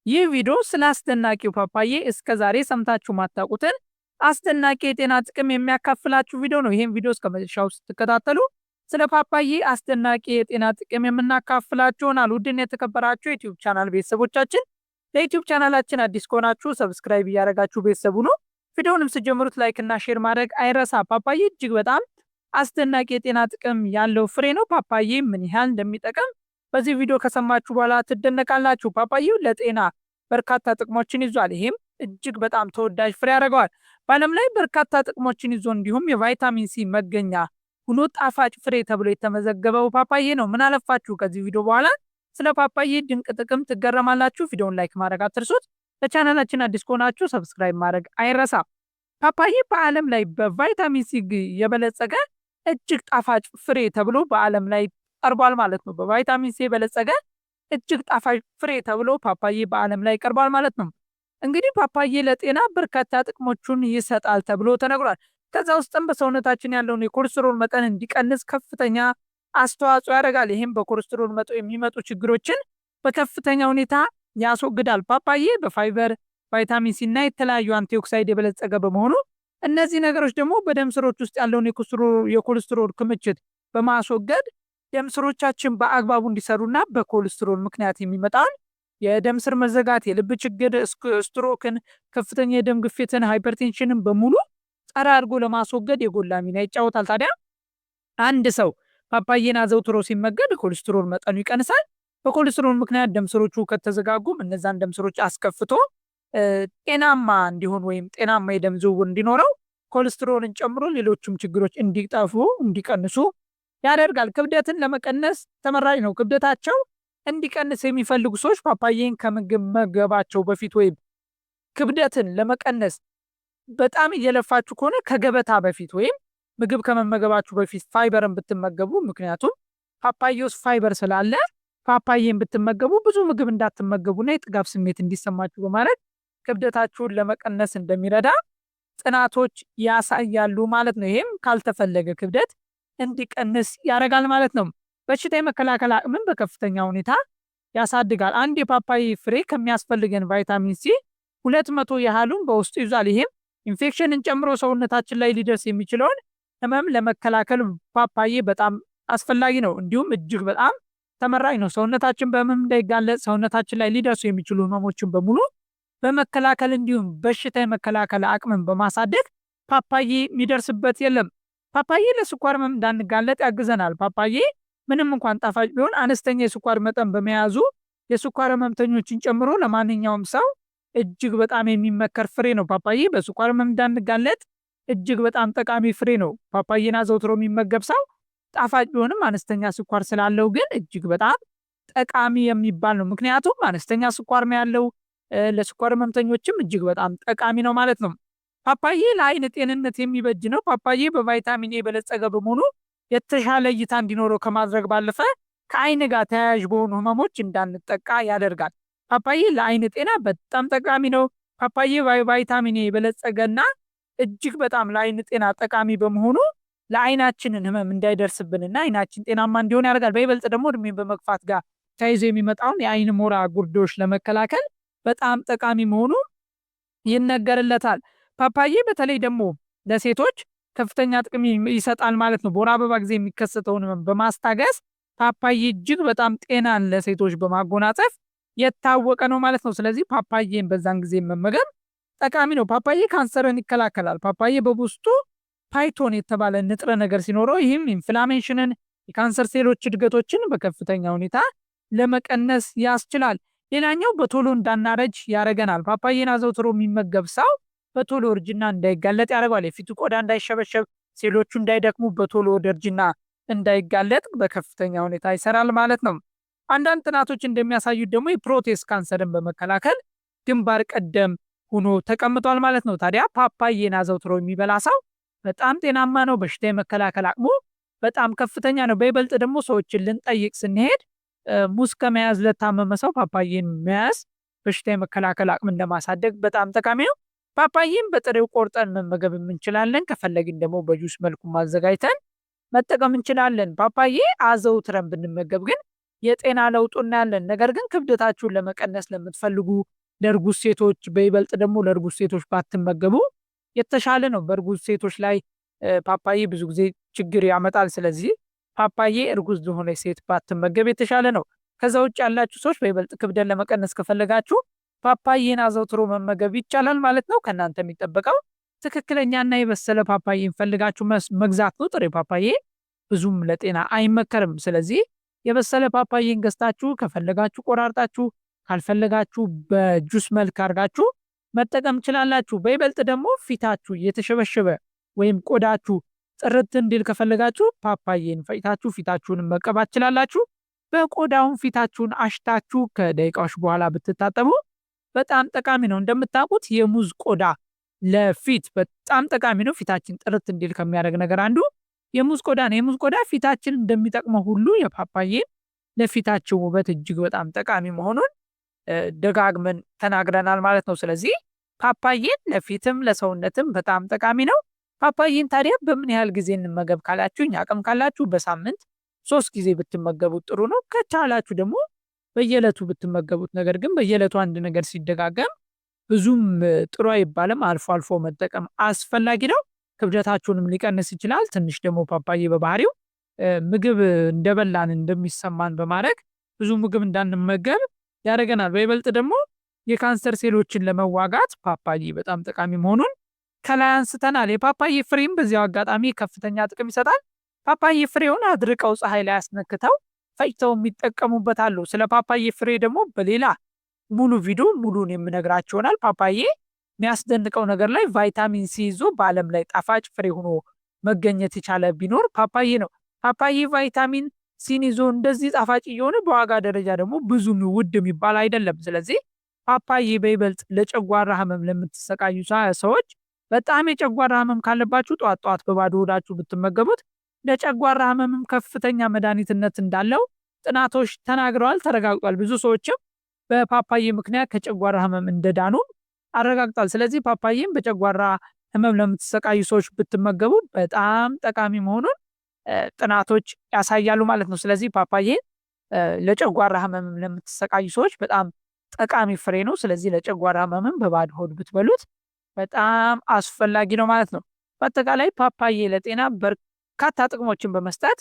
ይህ ቪዲዮ ስለ አስደናቂው ፓፓዬ እስከ ዛሬ ሰምታችሁ ማታውቁትን አስደናቂ የጤና ጥቅም የሚያካፍላችሁ ቪዲዮ ነው። ይህም ቪዲዮ እስከ መጨረሻው ስትከታተሉ ስለ ፓፓዬ አስደናቂ የጤና ጥቅም የምናካፍላችሁ ይሆናል። ውድን የተከበራችሁ የ YouTube channel ቤተሰቦቻችን፣ ለ YouTube ቻናላችን አዲስ ከሆናችሁ subscribe እያደረጋችሁ ቤተሰብ ሁኑ። ቪዲዮውንም ስትጀምሩት like እና share ማድረግ አይረሳ። ፓፓዬ እጅግ በጣም አስደናቂ የጤና ጥቅም ያለው ፍሬ ነው። ፓፓዬ ምን ያህል እንደሚጠቅም በዚህ ቪዲዮ ከሰማችሁ በኋላ ትደነቃላችሁ። ፓፓዬው ለጤና በርካታ ጥቅሞችን ይዟል። ይህም እጅግ በጣም ተወዳጅ ፍሬ ያደርገዋል። በዓለም ላይ በርካታ ጥቅሞችን ይዞ እንዲሁም የቫይታሚን ሲ መገኛ ሆኖ ጣፋጭ ፍሬ ተብሎ የተመዘገበው ፓፓዬ ነው። ምን አለፋችሁ ከዚህ ቪዲዮ በኋላ ስለ ፓፓዬ ድንቅ ጥቅም ትገረማላችሁ። ቪዲዮውን like ማድረግ አትርሱት። ለቻናላችን አዲስ ከሆናችሁ subscribe ማድረግ አይረሳ። ፓፓዬ በዓለም ላይ በቫይታሚን ሲ የበለጸገ እጅግ ጣፋጭ ፍሬ ተብሎ በዓለም ላይ ቀርቧል ማለት ነው። በቫይታሚን ሲ የበለጸገ እጅግ ጣፋጭ ፍሬ ተብሎ ፓፓዬ በዓለም ላይ ቀርቧል ማለት ነው። እንግዲህ ፓፓዬ ለጤና በርካታ ጥቅሞቹን ይሰጣል ተብሎ ተነግሯል። ከዛ ውስጥም በሰውነታችን ያለውን የኮሌስትሮል መጠን እንዲቀንስ ከፍተኛ አስተዋጽኦ ያደርጋል። ይህም በኮሌስትሮል መጠን የሚመጡ ችግሮችን በከፍተኛ ሁኔታ ያስወግዳል። ፓፓዬ በፋይበር፣ ቫይታሚን ሲ እና የተለያዩ antioxidant የበለጸገ በመሆኑ እነዚህ ነገሮች ደግሞ በደም ስሮች ውስጥ ያለውን የኮሌስትሮል ክምችት በማስወገድ ደም ስሮቻችን በአግባቡ እንዲሰሩና በኮሌስትሮል ምክንያት የሚመጣውን የደም ስር መዘጋት፣ የልብ ችግር፣ ስትሮክን፣ ከፍተኛ የደም ግፊትን፣ hypertension ን በሙሉ ጠራርጎ ለማስወገድ የጎላ ሚና ይጫወታል። ታዲያ አንድ ሰው ፓፓዬን አዘውትሮ ሲመገብ የኮሌስትሮል መጠኑ ይቀንሳል። በኮሌስትሮል ምክንያት ደም ስሮቹ ከተዘጋጉም እነዛን ደም ስሮች አስከፍቶ ጤናማ እንዲሆን ወይም ጤናማ የደም ዝውውር እንዲኖረው፣ ኮሌስትሮልን ጨምሮ ሌሎችም ችግሮች እንዲጠፉ፣ እንዲቀንሱ ያደርጋል። ክብደትን ለመቀነስ ተመራጭ ነው። ክብደታቸው እንዲቀንስ የሚፈልጉ ሰዎች ፓፓዬን ከምግብ መገባቸው በፊት ወይም ክብደትን ለመቀነስ በጣም እየለፋችሁ ከሆነ ከገበታ በፊት ወይም ምግብ ከመመገባችሁ በፊት ፋይበርን ብትመገቡ፣ ምክንያቱም ፓፓዬ ውስጥ ፋይበር ስላለ፣ ፓፓዬን ብትመገቡ ብዙ ምግብ እንዳትመገቡና የጥጋብ ስሜት እንዲሰማችሁ በማድረግ ክብደታችሁን ለመቀነስ እንደሚረዳ ጥናቶች ያሳያሉ ማለት ነው። ይህም ካልተፈለገ ክብደት እንዲቀንስ ያደርጋል ማለት ነው። በሽታ የመከላከል አቅምን በከፍተኛ ሁኔታ ያሳድጋል። አንድ የፓፓይ ፍሬ ከሚያስፈልገን ቫይታሚን ሲ 200 ያህሉን በውስጡ ይዟል። ይህም ኢንፌክሽንን ጨምሮ ሰውነታችን ላይ ሊደርስ የሚችለውን ህመም ለመከላከል ፓፓዬ በጣም አስፈላጊ ነው። እንዲሁም እጅግ በጣም ተመራጭ ነው። ሰውነታችን በህመም እንዳይጋለጥ፣ ሰውነታችን ላይ ሊደርሱ የሚችሉ ህመሞችን በሙሉ በመከላከል እንዲሁም በሽታ የመከላከል አቅምን በማሳደግ ፓፓዬ የሚደርስበት የለም። ፓፓዬ ለስኳር ህመም እንዳንጋለጥ ያግዘናል። ፓፓዬ ምንም እንኳን ጣፋጭ ቢሆን አነስተኛ የስኳር መጠን በመያዙ የስኳር ህመምተኞችን ጨምሮ ለማንኛውም ሰው እጅግ በጣም የሚመከር ፍሬ ነው። ፓፓዬ በስኳር ህመም እንዳንጋለጥ እጅግ በጣም ጠቃሚ ፍሬ ነው። ፓፓዬን አዘውትሮ የሚመገብ ሰው ጣፋጭ ቢሆንም አነስተኛ ስኳር ስላለው ግን እጅግ በጣም ጠቃሚ የሚባል ነው። ምክንያቱም አነስተኛ ስኳር ነው ያለው፣ ለስኳር ህመምተኞችም እጅግ በጣም ጠቃሚ ነው ማለት ነው። ፓፓዬ ለአይን ጤንነት የሚበጅ ነው። ፓፓዬ በቫይታሚን ኤ የበለጸገ በመሆኑ የተሻለ እይታ እንዲኖረው ከማድረግ ባለፈ ከአይን ጋር ተያያዥ በሆኑ ህመሞች እንዳንጠቃ ያደርጋል። ፓፓዬ ለአይን ጤና በጣም ጠቃሚ ነው። ፓፓዬ በቫይታሚን ኤ የበለጸገና እጅግ በጣም ለአይን ጤና ጠቃሚ በመሆኑ ለአይናችንን ህመም እንዳይደርስብንና አይናችን ጤናማ እንዲሆን ያደርጋል። በይበልጥ ደግሞ እድሜን በመግፋት ጋር ተያይዞ የሚመጣውን የአይን ሞራ ጉርዶሽ ለመከላከል በጣም ጠቃሚ መሆኑ ይነገርለታል። ፓፓዬ በተለይ ደግሞ ለሴቶች ከፍተኛ ጥቅም ይሰጣል ማለት ነው። በወር አበባ ጊዜ የሚከሰተውን ህመም በማስታገስ ፓፓዬ እጅግ በጣም ጤናን ለሴቶች በማጎናጸፍ የታወቀ ነው ማለት ነው። ስለዚህ ፓፓዬን በዛን ጊዜ መመገብ ጠቃሚ ነው። ፓፓዬ ካንሰርን ይከላከላል። ፓፓዬ በውስጡ phytin የተባለ ንጥረ ነገር ሲኖረው ይህም inflammation ን፣ የካንሰር ሴሎች እድገቶችን በከፍተኛ ሁኔታ ለመቀነስ ያስችላል። ሌላኛው በቶሎ እንዳናረጅ ያደርገናል። ፓፓዬን አዘውትሮ የሚመገብ ሰው በቶሎ እርጅና እንዳይጋለጥ ያደርገዋል። የፊቱ ቆዳ እንዳይሸበሸብ፣ ሴሎቹ እንዳይደክሙ፣ በቶሎ ወደ እርጅና እንዳይጋለጥ በከፍተኛ ሁኔታ ይሰራል ማለት ነው። አንዳንድ ጥናቶች እንደሚያሳዩት ደግሞ የፕሮቴስ ካንሰርን በመከላከል ግንባር ቀደም ሆኖ ተቀምጧል ማለት ነው። ታዲያ ፓፓዬን አዘውትሮ የሚበላ ሰው በጣም ጤናማ ነው። በሽታ የመከላከል አቅሙ በጣም ከፍተኛ ነው። በይበልጥ ደግሞ ሰዎችን ልንጠይቅ ስንሄድ ሙዝ ከመያዝ ለታመመ ሰው ፓፓዬን መያዝ በሽታ የመከላከል አቅምን ለማሳደግ በጣም ጠቃሚ ነው። ፓፓዬን በጥሬው ቆርጠን መመገብ እንችላለን። ከፈለግን ደግሞ በጁስ መልኩ ማዘጋጅተን መጠቀም እንችላለን። ፓፓዬ አዘውትረን ብንመገብ ግን የጤና ለውጡ እናያለን። ነገር ግን ክብደታችሁን ለመቀነስ ለምትፈልጉ ለእርጉዝ ሴቶች፣ በይበልጥ ደግሞ ለእርጉዝ ሴቶች ባትመገቡ የተሻለ ነው። በእርጉዝ ሴቶች ላይ ፓፓዬ ብዙ ጊዜ ችግር ያመጣል። ስለዚህ ፓፓዬ እርጉዝ ለሆነች ሴት ባትመገብ የተሻለ ነው። ከዛ ውጭ ያላችሁ ሰዎች በይበልጥ ክብደት ለመቀነስ ከፈለጋችሁ ፓፓዬን አዘውትሮ መመገብ ይቻላል ማለት ነው። ከእናንተ የሚጠበቀው ትክክለኛና የበሰለ ፓፓዬን ፈልጋችሁ መግዛት ነው። ጥሬ ፓፓዬ ብዙም ለጤና አይመከርም። ስለዚህ የበሰለ ፓፓዬን ገዝታችሁ ከፈለጋችሁ ቆራርጣችሁ፣ ካልፈለጋችሁ በጁስ መልክ አድርጋችሁ መጠቀም ትችላላችሁ። በይበልጥ ደግሞ ፊታችሁ የተሸበሸበ ወይም ቆዳችሁ ጥርት እንዲል ከፈለጋችሁ ፓፓዬን ፈጭታችሁ ፊታችሁን መቀባት ትችላላችሁ። በቆዳውን ፊታችሁን አሽታችሁ ከደቂቃዎች በኋላ ብትታጠቡ በጣም ጠቃሚ ነው። እንደምታውቁት የሙዝ ቆዳ ለፊት በጣም ጠቃሚ ነው። ፊታችን ጥርት እንዲል ከሚያደርግ ነገር አንዱ የሙዝ ቆዳ ነው። የሙዝ ቆዳ ፊታችን እንደሚጠቅመው ሁሉ የፓፓዬ ለፊታችን ውበት እጅግ በጣም ጠቃሚ መሆኑን ደጋግመን ተናግረናል ማለት ነው። ስለዚህ ፓፓዬን ለፊትም ለሰውነትም በጣም ጠቃሚ ነው። ፓፓዬን ታዲያ በምን ያህል ጊዜ እንመገብ ካላችሁኝ፣ አቅም ካላችሁ በሳምንት 3 ጊዜ ብትመገቡት ጥሩ ነው። ከቻላችሁ ደግሞ በየዕለቱ ብትመገቡት። ነገር ግን በየዕለቱ አንድ ነገር ሲደጋገም ብዙም ጥሩ አይባልም። አልፎ አልፎ መጠቀም አስፈላጊ ነው። ክብደታችሁንም ሊቀንስ ይችላል። ትንሽ ደግሞ ፓፓዬ በባህሪው ምግብ እንደበላን እንደሚሰማን በማድረግ ብዙ ምግብ እንዳንመገብ ያደርገናል። በይበልጥ ደግሞ የካንሰር ሴሎችን ለመዋጋት ፓፓዬ በጣም ጠቃሚ መሆኑን ከላይ አንስተናል። የፓፓዬ ፍሬም በዚያው አጋጣሚ ከፍተኛ ጥቅም ይሰጣል። ፓፓዬ ፍሬውን አድርቀው ፀሐይ ላይ አስነክተው ፈጭተው የሚጠቀሙበት አሉ። ስለ ፓፓዬ ፍሬ ደግሞ በሌላ ሙሉ ቪዲዮ ሙሉን የምነግራችሁ ይሆናል። ፓፓዬ የሚያስደንቀው ነገር ላይ ቫይታሚን ሲ ይዞ በዓለም ላይ ጣፋጭ ፍሬ ሆኖ መገኘት የቻለ ቢኖር ፓፓዬ ነው። ፓፓዬ ቫይታሚን ሲን ይዞ እንደዚህ ጣፋጭ እየሆነ በዋጋ ደረጃ ደግሞ ብዙ ውድ የሚባል አይደለም። ስለዚህ ፓፓዬ በይበልጥ ለጨጓራ ህመም ለምትሰቃዩ ሰዎች፣ በጣም የጨጓራ ህመም ካለባችሁ ጠዋት ጠዋት በባዶ ሆዳችሁ ብትመገቡት ለጨጓራ ህመምም ከፍተኛ መድኃኒትነት እንዳለው ጥናቶች ተናግረዋል፣ ተረጋግጧል። ብዙ ሰዎችም በፓፓዬ ምክንያት ከጨጓራ ህመም እንደዳኑ አረጋግጧል። ስለዚህ ፓፓዬም በጨጓራ ህመም ለምትሰቃዩ ሰዎች ብትመገቡ በጣም ጠቃሚ መሆኑን ጥናቶች ያሳያሉ ማለት ነው። ስለዚህ ፓፓዬ ለጨጓራ ህመም ለምትሰቃዩ ሰዎች በጣም ጠቃሚ ፍሬ ነው። ስለዚህ ለጨጓራ ህመምም በባዶ ሆድ ብትበሉት በጣም አስፈላጊ ነው ማለት ነው። በአጠቃላይ ፓፓዬ ለጤና በርካታ ጥቅሞችን በመስጠት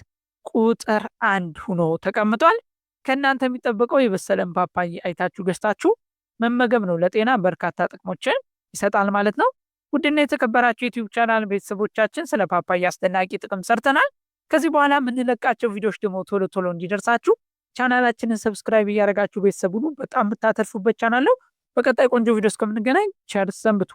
ቁጥር 1 ሆኖ ተቀምጧል። ከእናንተ የሚጠበቀው የበሰለን ፓፓዬ አይታችሁ ገዝታችሁ መመገብ ነው። ለጤና በርካታ ጥቅሞችን ይሰጣል ማለት ነው። ውድና የተከበራችሁ ዩቲዩብ ቻናል ቤተሰቦቻችን ስለ ፓፓዬ አስደናቂ ጥቅም ሰርተናል። ከዚህ በኋላ የምንለቃቸው ቪዲዮዎች ደግሞ ቶሎ ቶሎ እንዲደርሳችሁ ቻናላችንን subscribe እያደረጋችሁ ቤተሰብ ሁኑ። በጣም የምታተርፉበት ቻናል ነው። በቀጣይ ቆንጆ ቪዲዮ እስከምንገናኝ ቸር ሰንብቱ።